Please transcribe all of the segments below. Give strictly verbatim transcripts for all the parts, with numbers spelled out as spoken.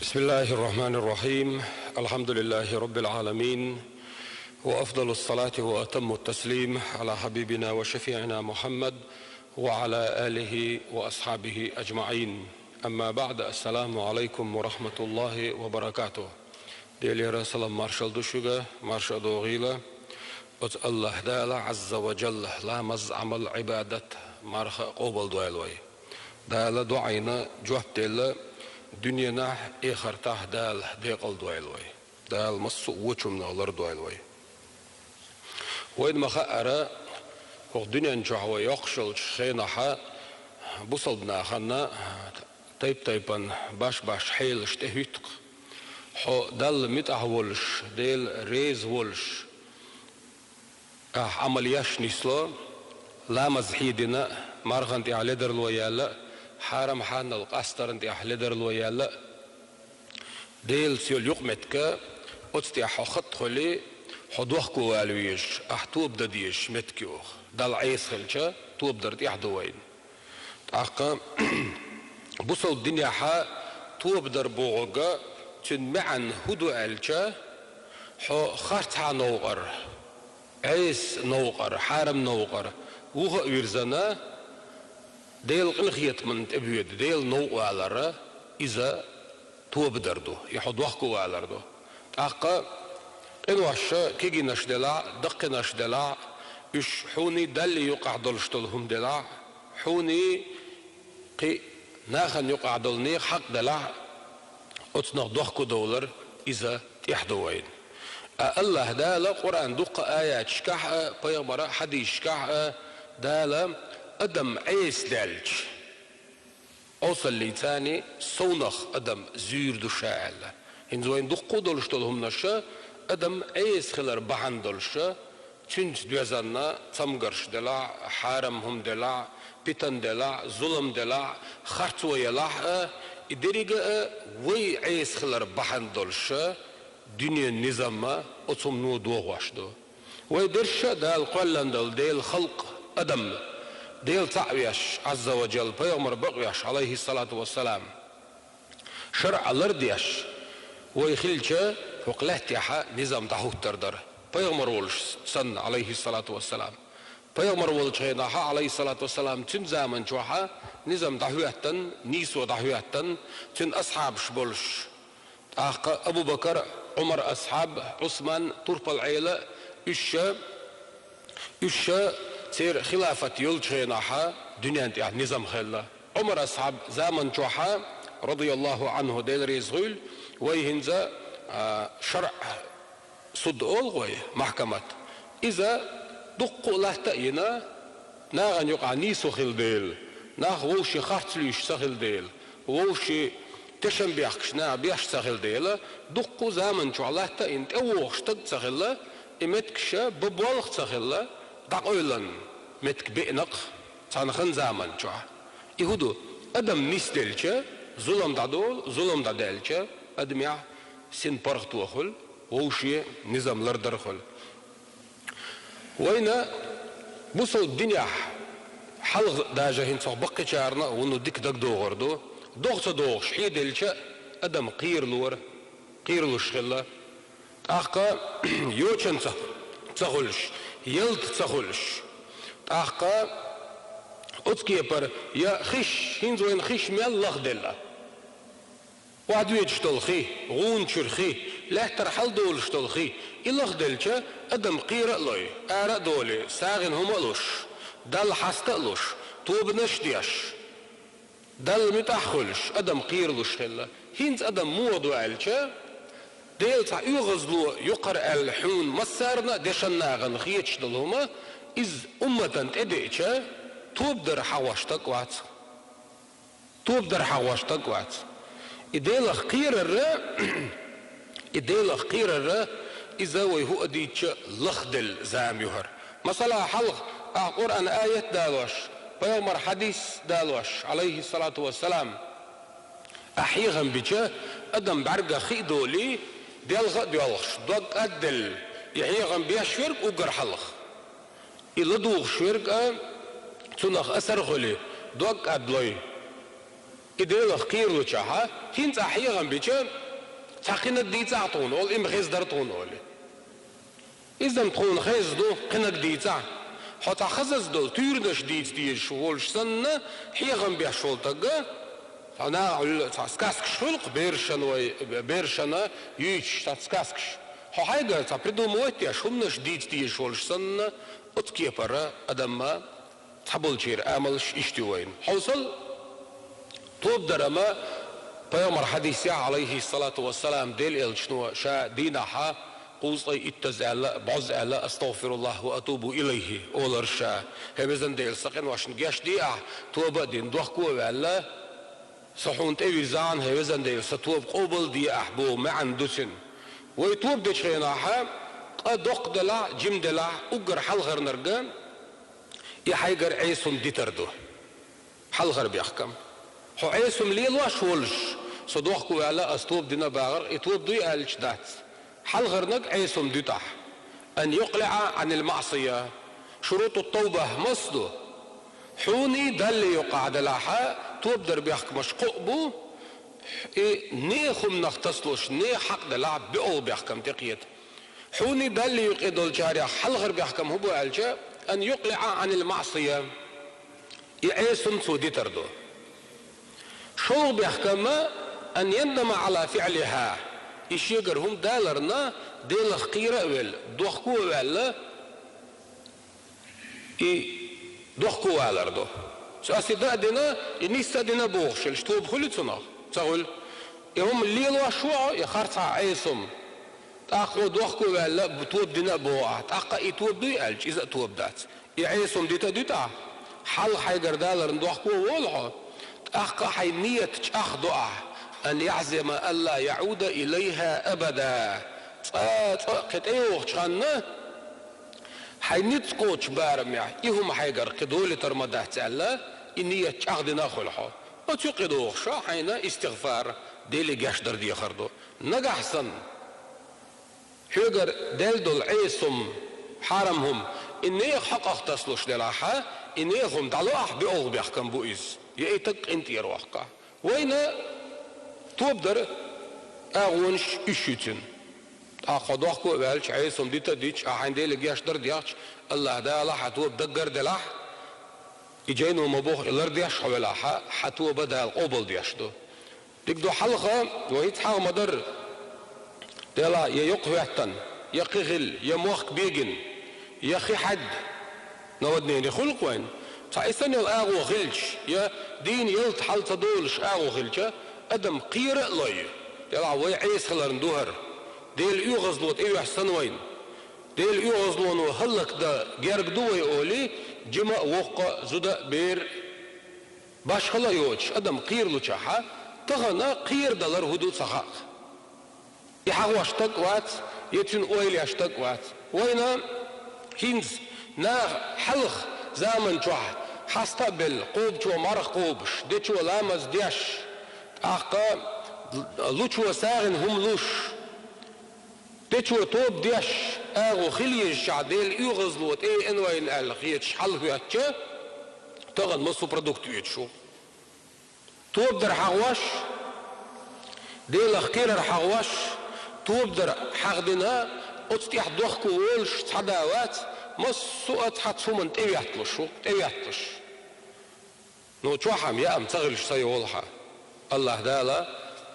بسم الله الرحمن الرحيم. الحمد لله رب العالمين، وأفضل الصلاة وأتم التسليم على حبيبنا وشفيعنا محمد وعلى آله وأصحابه أجمعين. أما بعد، السلام عليكم ورحمة الله وبركاته. Делера салам маршал ду шуьга, марша а догӀийла. Оцу Аллаха Дала, Азза ва Джалла, ламаз, Ӏамал, Ӏибадат, марха къобалдойла вай. Дала дуӀайна жоп делла, дуьненахь, эхартахь Дала декъалдойла вай. Дала массо а вочунах лардойла вай. Вайна ма-хаъара, хӀокху дуьнен чохь вай йоккхуш йолчу хенахь бусалба нахана тайп-тайпана баш-баш хьелаш тӀехӀуьтту-кх. Хьо Далла муьтӀахь волуш, Дела реза волуш, ахь Ӏамал еш нисло, ламаз хьедина, мархана тӀехь ледарло яьлла, хьарам-хьанал къастарна тӀехь ледарло яьлла, Делаца йолу юкъаметтиг, оцу тӀехь хьо хатта хуьлий, хьо дохко вала везаш, ахь тоба дан дезаш меттиг ю оха. Далла Ӏеса хилча, тоба дар тӀехь ду вайна. ТӀаккха бусалба динехь тоба дар бохург, цуьнан маьӀна хӀун ду аьлча, хьо харцхьа новкъара, Ӏеса новкъара, хьарам новкъара вуха а вирзина, Делан къинхетамна тӀебоьду, Делан новкъа валар, иза тоба дар ду, и хьо дохко валар ду. ТӀаккха къинош, кегийнаш делахь а, даккхийнаш делахь а, уьш хьуний Даллий юкъахь долуш долу хӀума делахь а, хьуний кхин нахана юкъахь долу нехан хьакъ делахь а, оцунах дохко довлар, иза тӀехь ду вайна. Ткъа Аллаха Дала Къуръан дуккха аяташкахь а, пайхамара хьадисашкахь а, Дала адам Ӏеса даьлча, Ӏовсаллица совнах адам зуьйр ду ша аьлла. ХӀинца вайна дуккха а долуш долу хӀуманаш, адам Ӏеса хилар бахьана долуш, цуьнца доьзна цамгарш делахь а, хьарам хӀума делахь а, питан делахь а, зулам делахь а, харцо елахь а, и деррига а вай Ӏеса хилар бахьана долуш, дуьненан низам оцу хӀумано дохош ду. Вай дерриш а Дала кхоьллина долу Делан халкъ, адам, Дела цхьаъ веш, Азза ва Джалла, пайхамар бакъвеш, Ӏалайхиссалату вассалам, шарӀ лардеш, вай хилча, хӀокху лаьттехь низам дӀахӀуттур дара, пайхамар волуш санна, Ӏалайхиссалату вассалам. Пайхамар волчу хенахь, Ӏалайхиссалату вассалам, цуьнан заман чохь низам дӀахӀоьттина, нийсо дӀахӀоьттина, цуьнан асхьабаш болуш, тӀаккха Абу-Бакар, Ӏумар асхьаб, Ӏусман, турпал Ӏела, уьш, уьш церан хилафат йолчу хенахь дуьнен тӀехь низам хилла. Ӏумар асхьаб заман чохь, радияллаху Ӏанху, Дела реза хуьлда, вай хӀинца, а, шарӀ, суд олу вай, махкамат. Иза дуккха а латта а йина, нахана юкъахь нийсо хила дела, нах вовшийн харц луьйш ца хила дела, вовшийн тешам бехкаш наха беш ца хила дела, дуккха а заман чохь латта а йина, тӀевогӀуш стаг ца хилла, и меттигаш бан болх ца хилла, дӀакъевлина меттиг беана-кх цхьана хан заман чохь. И хӀун ду? Адам нисделча, зулам дӀадолу, зулам дӀадаьлча, адамехь син паргӀато хуьлу, вовшийн низам лардар хуьлу. Вайна бусалба динехь хьалха даже хӀинца хӀокху баккхийчарна а вуно дика дагадогӀур ду, догӀа ца догӀуш хьеделча, адам кхералора, кхералуш хилла. ТӀаккха йочана ца, ца хуьлуш, ялта ца хуьлуш. ТӀаккха оцу кепара я хиш, хӀинца вайна хиш мел лахделла. Охьадоьдуш долу хи, гӀуна чуьра хи, лаьттара хьалдолуш долу хи, и лахделча, адам кхера а лой, ара а долий, сагӀина хӀума а луш, Далла хьаста а луш, тобанаш а деш, Далла муьтӀахь а хуьлуш, адам кхералуш хилла. ХӀинца адам муха ду аьлча, Дела цхьа оьгӀазло ю-кх хӀара аьлла, хьуна массарна а дешан нахана хеташ долу хӀума, иза умматана тӀедеъча, тоба дар хьахош стаг а вац. Тоба дар хьахош стаг а вац. И Делах кхерар, и Делах кхерар, иза вай хӀуъа дийцча лахделла зама ю хӀара. Масала, хьалха ахь Къуръан аят далош, пайхамар хьадис далош, Ӏалайхиссалату вассалам, ахь хьехам бича, адам бӀаьргах хи а долий, делха а доьлхуш, дог кӀадделла, и хьехам беш верг уггар хьалха. И ладугӀуш верг а, цунах асар а хуьлий, дог кӀадлой. И Делах кхералучахьа, хӀинца ахь хьехам бича, цхьа кхинаг дийцахь тхуна, олу, и-м хезна дара тхуна, олий. Иза-м тхуна хезна ду, кхинаг дийцахь. Хьо цхьа хазаза долу туьйранаш дийца дезаш волуш санна, хьехам беш волу стаг, цхьа наха хьуьлла, цхьа сказкаш хуьлу-кх, берашна вай, берашна юьйцуш цхьа сказкаш. Хьо хьайгара цхьа придумывать деш, хӀуманаш дийца дезаш волуш санна, оцу кепара адам ма цхьаболчеран амалш иштта ю вайна. Хьовсал, тоба дар-м, пайхамаран хьадисехь, Ӏалайхиссалату вассалам, Делан элчано ша дийнахьа кхузткъе иттаза аьлла, бӀозза аьлла, «АстагӀфируллахӀ ва атубу илайхӀи» олура ша. ХӀай везан Дела, сан къиношна гечде ахь, тоба а дина, дохко а ваьлла, со хьуна тӀевирзахьа, хӀай везан Дела, сан тоба къобал де ахь боху маьӀна ду цуьнан. Вай тоба дечу хенахьа, къа доккха делахь а, жима делахь а, уггар хьалхарниг, и хьайгара Ӏеса хӀума дитар ду. Хьалхара бехкам. Хьо Ӏеса хӀума лелош волуш, со дохко ваьлла, ас тоба дина бахарх, и тоба дуй аьлча дац. Хьалхарниг Ӏеса хӀума дуьту ахь. Ан юкълиӀа Ӏанил маӀсия. ШурутӀут-тавбахь мас ду? Хьуний Даллий юкъахь делахьа, тоба дар бехкамаш кхоъ бу, и нехан хӀуманах тасалуш, нехан хьакъ делахь, биъолгӀа бехкам тӀекхета. Хьуний Даллий юкъе долчарех хьалхара бехкам хӀун бу аьлча, ан юкълиӀа Ӏанил маӀсия. И Ӏеса хӀума цо дитар ду. ШолгӀа бехкам, ан яндама Ӏала фиӀлихӀа. И шегара хӀума даларна, Делах кхера а велла, дохко а ваьлла, и дохко валар ду. Цо ас и дан а дина, и нисса а дина бохуш, хилча тоба хуьлу цунах? Ца хуьлу. И хӀума лелош ву хьо, и харцахьа Ӏеса хӀума. ТӀаккха хьо дохко ваьлла, тоба дина а боху ахь. ТӀаккха и тоба дуй аьлча, иза а тоба дац. И Ӏеса хӀума дита а дуьту ахь, хьалха хьайгара даларна дохко а волу хьо, тӀаккха хьайн ният чӀагӀдо ахь, ан яӀзима алла яӀуда илайхӀа абада. Цкъа, цкъа а кхин тӀейогӀучу ханна, хьайн ницкъ кхочу барамехь, и хӀума хьайгара кхин долуьйтур ма дац аьлла, и ният чӀагӀдина а хуьлу хьо. Оцу юкъе догӀуш хьайна истигъфар, Деле гечдар дехар ду. Нагахь санна, хьоьгара даьлла долу Ӏеса хӀума, хьарам хӀума, и нехан хьакъах тасалуш делахьа, и нехан хӀума дӀало ахь, биъолгӀа бехкам бу иза, я и стаг къинтӀера воккху ахь. Вайна тоба дар агӀонаш уьш ю цуьнан. ТӀаккха хьо дохко а ваьлча, Ӏеса хӀума дита а дитча, ахь хьайн Деле гечдар а дехча, АллахӀ Дала хьан тоба даггара делахь, и жайно ма боху, и лардеш хьо велахьа, хьан тоба Дала къобалдеш ду. Дика ду, хьалха вай хӀинца хьагӀ ма-дарра, делахь я йоккха хӀоьттина, я кхин хилла, я мохк бегина, я хи хьаьдда, наводнение хуьлу-кх вайна. Цхьа и санна йолу агӀо хилча, я дийна ялта хьал ца долуш агӀо хилча, адам кхера а лой. Делахь вай Ӏеса хиларна ду хӀара. Делан оьгӀазло тӀеоьссина вайна. Делан оьгӀазлоно хӀаллакдан герга ду вай олий, жима а, воккха а, зуда а, бер а, башхала а йоцуш, адам кхералучахьа, тахана кхерадалар хӀун ду ца хаьа. И хьагӀош стаг а вац, я цуьнан ойла еш стаг а вац. Вайна хӀинца наха хьалха заман чохь хьаста а белла, кхобучо марха кхобуш, дечо ламаз деш, тӀаккха лучо сагӀина хӀума луш, дечо тоба деш, агӀо хила езачохь Делан оьгӀазло тӀеэна вайна аьлла хеташ хьалахӀоьттича, тахана массо а продукт оьцуш ву. Тоба дар хьагӀош, Делах кхерар хьагӀош, тоба дар хьагӀдина, оцу тӀехь дохко волуш цхьа а вац, массо а цхьацца хӀуманна тӀехӀоьтталуш ву, тӀехӀоьтталуш. Ну, чохь-м яа-м ца хилча ца йолу хьан. АллахӀ Дала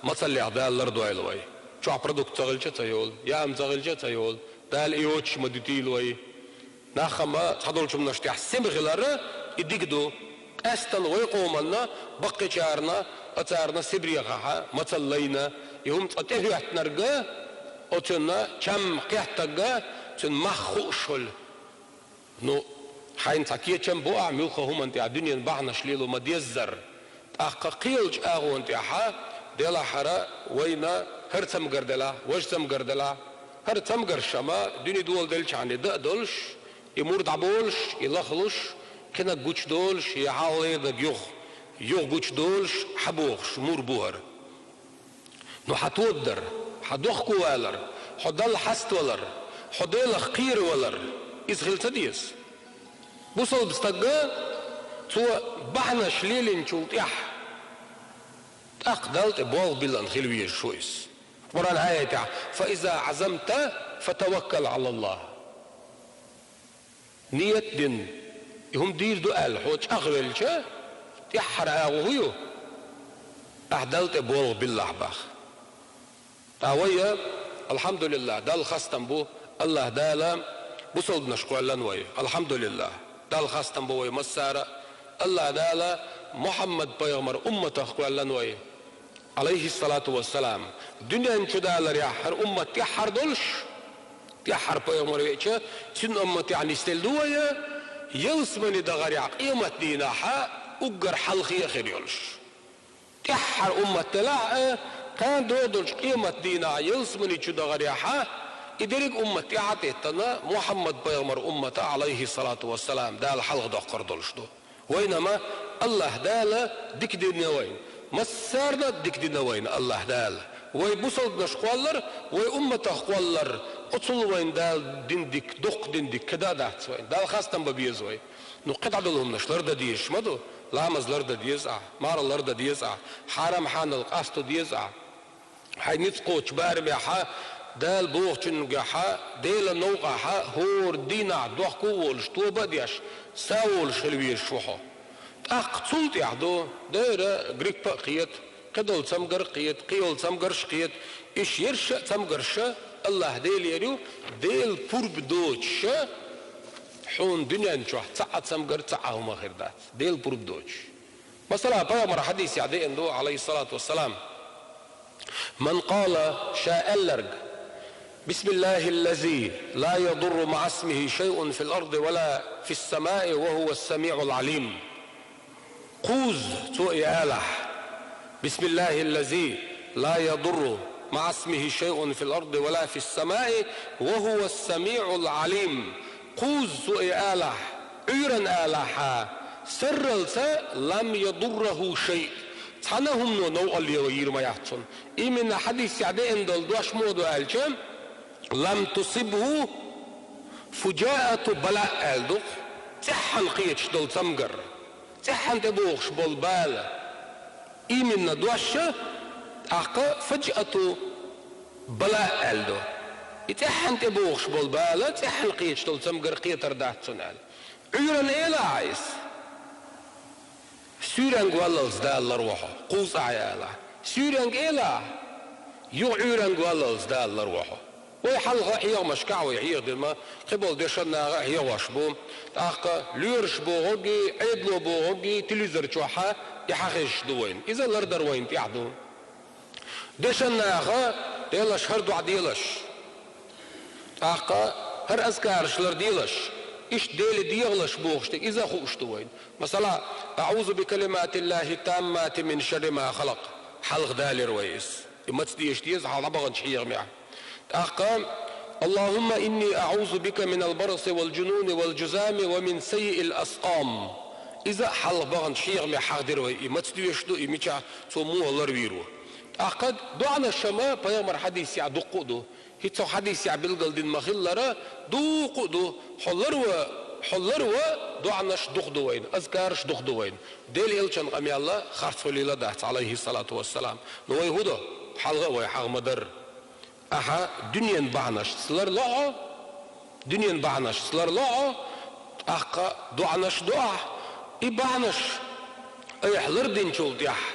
мацаллех Дала лардойла вай. Чохь продукт ца хилча ца йолу, яа-м ца хилча ца йолу. Дала и йоцуш ма дитийла вай. Нах-м цхьадолчу хӀуманаш тӀехь сема хилар и дика ду. Къаьстина вай къоманна баккхийчарна, оцарна Сибрехахьа мацалла лайна, и хӀума цкъа тӀехӀоьттинарг, оцунна чам кхеттарг, цуьнан мах хууш хуьлу. Ну, хьайна цхьа кечам бу ахь муьлхха хӀуманна тӀехь дуьненан бахьанаш лело ма-деззара. ТӀаккха кхелачу агӀонна тӀехьа делахь хӀара вайна, хӀара цамгар делахь, важа цамгар делахь, хӀара цамгарш-м дуьне доладелчхьана дан а долуш, и мур дӀаболуш, и лахлуш, кхинаг гучудолуш, я хьалха леринарг юха, юха гучудолуш, хьабохуш мур бу хӀара. Ну, хьан тоба дар, хьан дохко валар, хьо Далла хьаставалар, хьо Делах кхеравалар, иза хила ца деза. Бусалба стага цо бахьанаш лелийначул тӀаьхьа, ТӀаккха Далла тӀе болх биллина хила везаш ву иза. Къуръан аятехь: «فإذا عزمت فتوكل على الله». Ният дина, и хӀума дийр ду аьлла, хьо чӀагӀвелча, тӀаьххьара агӀо хӀун ю? Ахь Далла тӀе болх биллахь боху. Ткъа вай, Далла хастам бу, АллахӀ Дала бусалбанаш кхоьллина вай. АлхьамдулиллахӀ. Далла хастам бу вай массара а, АллахӀ Дала Мухьаммад-пайхамар умматах кхоьллина вай, Ӏалайхиссалату вассалам. Дуьнен чу даларехь хӀара уммат тӀаьххьара долуш, тӀаьххьара пайхамар веача, цуьнан умматехь нисделла ду вай, ялсамане дахарехь къематдийнахь уггар хьалхе а хир йолуш. ТӀаьххьара уммат делахь а, кхана догӀу долчу къематдийнахь ялсамане чу дахарехь, и дерриг уммат тӀаьхьа а теттина, Мухьаммад-пайхамар уммата, Ӏалайхиссалату вассалам, Дала хьалхадоккхур долуш ду. Вайна ма АллахӀ Дала дика дина вайна. Массарна а дика дина вайна АллахӀ Дала. Вай бусалбанаш кхоллар, вай умматах кхоллар, оцул вайна Дала дина дика, дуккха дина дика кхин а дац вайна. Далла хастам бан беза вай. Ну, кхидӀа долу хӀуманаш лардан дезаш ма ду. Ламаз лардан деза ахь, марха лардан деза ахь, хьарам-хьанал къасто деза ахь. Хьайн ницкъ кхочу барамехь, Дала бохучуьнгахь, Делан новкъахь, хӀора дийнахь дохко а волуш, тоба а деш, са а волуш хила везаш ву хьо. ТӀаккха цул тӀаьхьа ду, дера, гриппа а кхета, кхидолу цамгар а кхета, кхийолу цамгарш а кхета, иштта ерш а цамгарш а АллахӀ Делера ю, Делан пурба доцуш а, хьуна дуьнен чохь цхьа а цамгар, цхьа а хӀума хир дац, Делан пурба доцуш. Масала, пайхамар хьадисехь деана ду, Ӏалайхиссалату вассалам: «Ман къала», ша аьлларг: «Бисмиллахиллази ла ядурру ма'асмихи шайъун фил арди ва ла фиссамаи ва хӀуа ссамиӀул Ӏалим». Кхузза цо и алахь: «Бисмиллахиллази ла ядурру ма'асмихи шайъун фил арди ва ла фиссамаи ва хӀуа ссамиӀул Ӏалим». Кхузза цо и алахь, Ӏуьйранна алахьа, сарралца: «Лам ядуррахӀу шайъ». Цхьана а хӀумано новкъарло йийр ма яц цунна. Именно хьадисехь деана долу дош муха ду аьлча: «Лам тусибхӀу фужаату балаъ», аьлла ду-кх, цӀеххьана кхеташ долу цамгар, цӀеххьана тӀебогӀуш болу бала. Именно дош а, тӀаккха фужаату балаъ аьлла ду. И цӀеххьана тӀебогӀуш болу бала, цӀеххьана кхеташ долу цамгар кхетар дац цунна аьлла. Ӏуьйранна элахь иза: «Суьйренга валлалц Дала ларво хьо», кхузза ахь и алахь. Суьйренга элахь: «Юха Ӏуьйренга валлалц Дала ларво хьо». Вай хьалха а хьехамашкахь вай хьехадина ма, кхиболу дешан наха а хьехош бу. ТӀаккха лоьраш бохург а, Ӏедало бохург а телевизор чохь а и хьан хезаш ду вайна. Иза лардар вайна тӀехь ду. Дешан наха: «Делаш, хӀара доӀа делаш». ТӀаккха: «ХӀара азкараш ларделаш». Иштта Деле дехалаш бохуш дерг иза а хууш ду вайна. Масала: «АӀузу бикалиматиллахӀи ттаммати мин шарри ма халакъ». Хьалха далийра вай иза. И маца деша деза хьалха дӀабаханчу хьехамехь. ТӀаккха: «АллахӀумма инни аӀузу бика минал бараси вал жунуни вал жузами ва мин саййиил аскъам». Иза а хьалха баханчу хьехамехь хьахдира вай. И маца доьшуш ду, и мичахь, цо муха ларвийр ву. ТӀаккха доӀанаш ма пайхамар хьадисехь дуккха а ду. ХӀинца хьадисехь билгалдина ма-хиллара, дуккха а ду. Хьо ларва, хьо ларва доӀанаш дукха ду вайна, азкараш дукха ду вайна. Делан элчан къамел а харц хуьлийла дац, Ӏалайхиссалату вассалам. Ну вай хӀун до? Хьалха а вай хьагӀ ма-дарра. Ахьа дуьненан бахьанашца ларло хьо, дуьненан бахьанашца ларло хьо, тӀаккха доӀанаш до ахь, и бахьанаш айхьа лардинчул тӀаьхьа,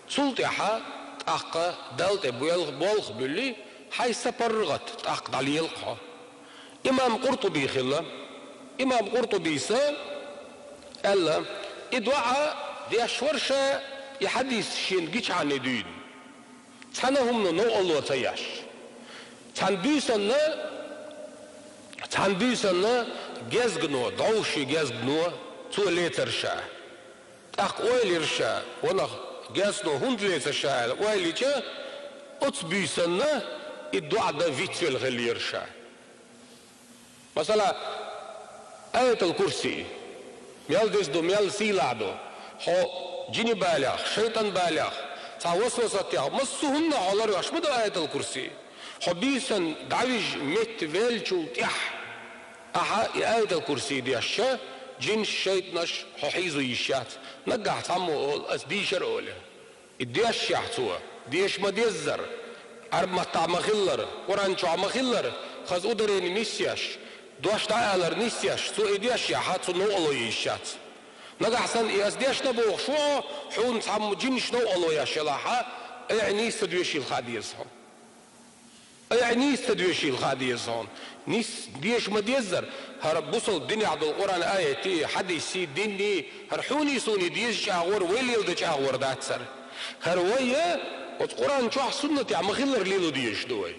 цул тӀаьхьа тӀаккха Далла тӀе боьлху болх буьллий, хьайн сапаргӀат тӀаккха дӀалелахь хьо. Имам Къуртуби хилла. Имам Къуртубис аьлла: «И доӀа деш вара ша, и хьадис шена гичхьана дуьйна. Цхьана а хӀумано новкъарло ца еш. Цхьана буьйсанна, цхьана буьйсанна гезгано, дӀовши гезгано цо лецара ша». ТӀаккха ойла йира ша, ванах, гезгано хӀунда лецара ша аьлла ойла йича, оцу буьйсанна и доӀа дан вицвелла хиллера ша. Масала, Аятал Курси, мел деза ду, мел сийлахь ду, хьо жинийн балех, шайтӀан балех, цхьа васвасатех, массо а хӀуманах хьо ларвеш ма ду Аятал Курси. Хьо буьйсанна дӀавижа метта веллачул тӀаьхьа, ахьа и Аятал Курси дешча, жинаш, шайтӀанаш хьо хьийзо йиш яц. Наггахь цхьаммо олу: «Ас дийшар», олий. И дешшехь цо, деша ма-деззара, Ӏарб маттахь ма-хиллара, Къуръан чохь ма-хиллара, хаза ударени нисъеш, дош дӀаалар нисъеш, цо и дешшехь, цунна новкъарло езаш яц. Нагахь санна и ас дешна бохуш ву хьо, хьуна цхьамма жимачу новкъарло еш елахь, айхьа нийса ца доьшийла хаа деза хьо. Айхьа нийса ца доьшийла хаа деза хьуна. Нис-, деша ма-деззара, хӀара бусалба динехь долу Къуръан аятий, хьадисий, динний, хӀара хьуний суний дезачу агӀор, вай леладечу агӀор дац хӀара. ХӀара вай, оцу Къуръан чохь, суннатехь ма-хиллара лело дезаш ду вай.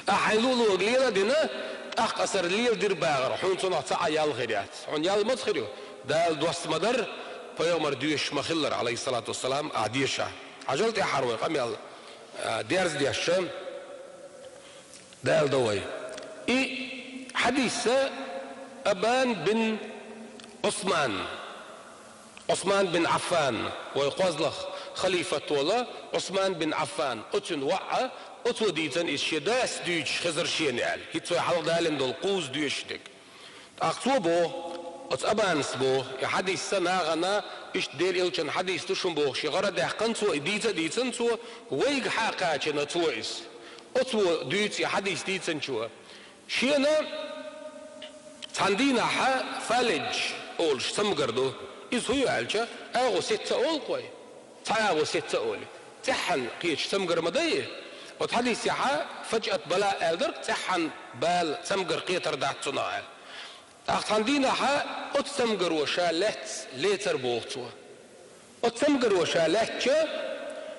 Ахьа хьайн лулуга лела а дина, тӀаккха аса хӀара леладира бахара, хьуна цунах цхьа а ял хир яц. Хьуна ял маца хир ю? Дала доссадар, пайхамар доьшуш ма-хиллара, Ӏалайхиссалату вассалам, ахьа дешахь. Хьажал тӀаьххьара вай къамел, а, дерза дешча, Дала до вай. И хьадис Абан бин Ӏусман, Ӏусман бин Ӏаффан, вай кхозлагӀа халифат волу Ӏусман бин Ӏаффан, оцуьнан воӀа, оцо дийцина иза шен дас дуьйцуш хезара шена аьлла. ХӀинца вай хьалха далийна долу кхузза доьшуш дерг. ТӀаккха цо боху, оцу Абанас боху, и хьадис нахана, иштта Делан Элчанан хьадис ду шуна бохуш, и гӀара а даьккхина цо, и дийца а дийцина цо, вайга хьа а кхачийна цо иза. Оцо дуьйцу и хьадис дийцинчо. Шена цхьана дийнахь фалидж олуш цамгар ду. Иза хӀун ю аьлча, агӀо сецца олу-кх вай. Цхьа агӀо сецца олий. ЦӀеххьана кхеташ цамгар ма дай. Оцу хьадисехь фаджиӀат бала аьлла дара-кх, цӀеххьана бала, цамгар кхетар дац цунах аьлла. ТӀаккха цхьана дийнахь оцу цамгаро ша лаьцна лецар боху цо. Оцу цамгаро ша лаьцча,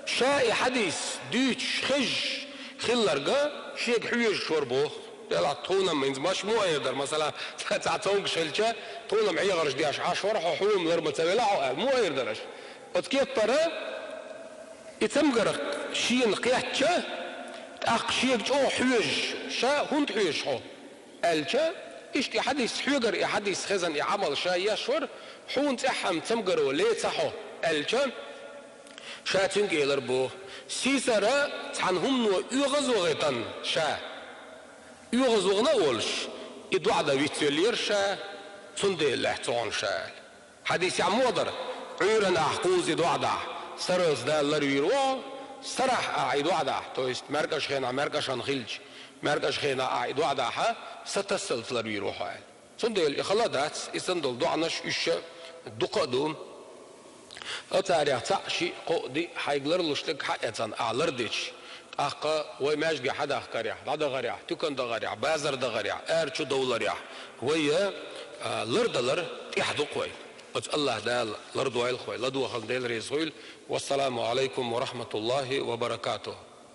ша и хьадис дуьйцуш хезаш хилларг шега хьоьжуш вара боху. Делахь тхуна-м хӀинца маша муха эр дара, масала, цхьа цомгуш хилча, тхуна-м хьехарш деш Ӏаш вара хьо, хьуна-м лар ма ца велахь хьо аьлла, муха эр дара аша? Оцу кеппара и цамгарх шена кхетча, тӀаккха шега чӀогӀа хьоьжуш, ша хӀунда хьоьжу хьо? Аьлча, иштта и хьадис хьоьгара, и хьадис хезна и Ӏамал ша еш вара, хьуна цӀеххьана цамгаро леца хьо, аьлча, ша цуьнга элар боху, сийсара цхьана хӀумано оьгӀазвахийтина ша. ОьгӀазвахана а волуш, и доӀа дан вицвеллера ша, цундела лаьцна хьуна ша аьлла. Хьадисехь муха дара, Ӏуьйранна ахь кхузза и доӀа дахь, сарралц Дала ларвийр ву хьо, сарахь ахь и доӀа дахь, то есть маьркӀаж хенахь маьркӀажхьана хилча, маьркӀаж хенахь ахь и доӀа дахь, са тасалц ларвийр ву хьо аьлла. Цундела и хала а дац, и санна долу доӀанаш уьш дукха а ду. Оцарех цхьаъ, шиъ, кхоъ, диъ хьайга ларлуш дерг хьаэцна ахь лардича, тӀаккха вай маьждиге хьадахкарехь, дӀадахарехь, туькан дахарехь, базар дахарехь, ара чу довларехь, вай, а, лардалар тӀехь ду-кх вай. Оцу АллахӀ Дала лардойла-кх вай, ладогӀална Дела реза хуьйла. Вассаламу Ӏалайкум ва рахьматуллахӀи ва баракатухӀ.